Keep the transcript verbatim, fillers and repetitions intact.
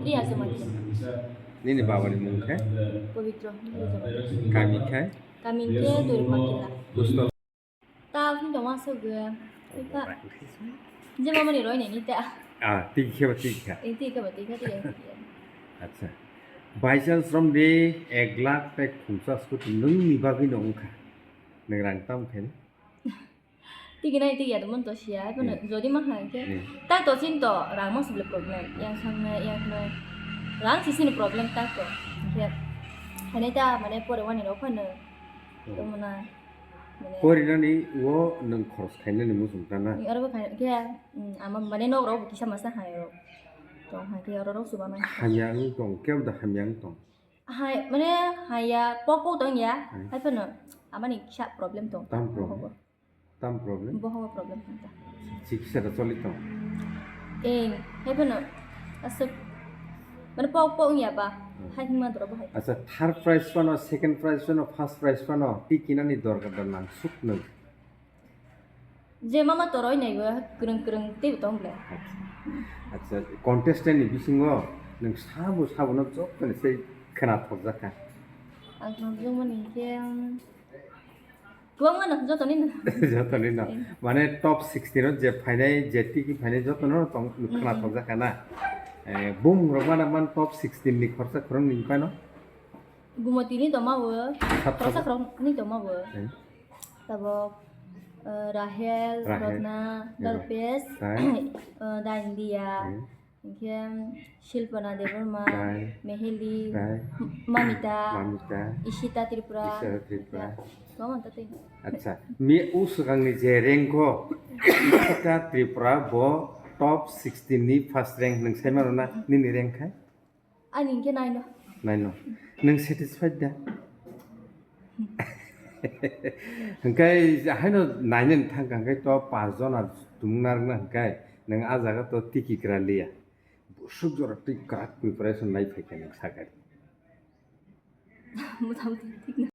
Ria Jamatia. Nini babani mung khe? Pabitra Ria Jamatia. Kami khe? Kami khe Dori Pakila. Busto. Ta phim tongma aswk gwi. Ita. Je mamani roi nini ta. Ah, tiki khe ba tiki kha. Eh, tiki khe ba tiki kha, tiki kha. Acha. By chance romdi ek lakh tei khumsa scooty nwngni bagwi no wngkha. Nwng rang tam khe? Tiki nai tiki ya to mon to siya, hai phano jodi ma hai khe. Hmm. Ta to chin to rang ma sibile problem. Yang sang nai, yang nai. Rang sisini problem ta to. Khe. Hanai ta mane pore wani rok phano. Hmm. Tongmana. Mane porinani o nwng khoros khainani muchung tana. Aro bo khai khe, mm, ama mane nok rok kisa masa hai rok. Tong hai khe oro rok chuba mai. Hamya wng tong, kebo da hamya wng tong. Hai, mane haya pok pok tong ya. Hmm. Hai phano amani kisa problem tong. Tam problem? Bohogo. Tam problem? Bohogo problem tong ta. Chikisa da choli tong. Eng, hai phano aswk mane pok pok wng ya ba. Hmm. Hai hima doro bo hai. Acha, third prize phano, second prize phano, first prize phano, twi kinani dorkar da nang suk nung. Je mama toroi naibo kwrwng kwrwng teibo tong ble. Acha, contestant ni bisingo nwng sabo sabo no joto ni se khwnathok jakha. Ang khwnathok mani khe, um, kwbangma no, joto ni no. Joto ni no. Eh. Mane top sixteen o je phainai, je tiki phainai joto no tong, mm, khwnathok jakha na. Eh, bum rok mana man top sixteen ni khorsa khorang ni phano. Gumotini tongma bo, khoroksa khoroknwi tongma bo. Eh. Tabok, eh, Rahel, Rahel, Rotna, eh, Darpesh, tai, eh, Daindia, eh, hinkhe Shilpana Debbarma, tai, Meheli, tai, M-, Mamita, Mamita, Ishita Tripura, Ishita Tripura. Hinkhe, tongma tei. Acha, mi u swkangni je rank o, Ishita Tripura bo top sixteen ni first rank nwng sai mano na, nini rank khai? Ani hinkhe naino. Naino. Nwng satisfied da? Hwnkhe haino nainani thangkha hwnkhe to paanch jona tumung narwkna hwnkhe nwng ah jaga to tiki kwra liya. Busuk jora twi kwrak preparation lai phaikha nwng sakha. Motamoti thik na.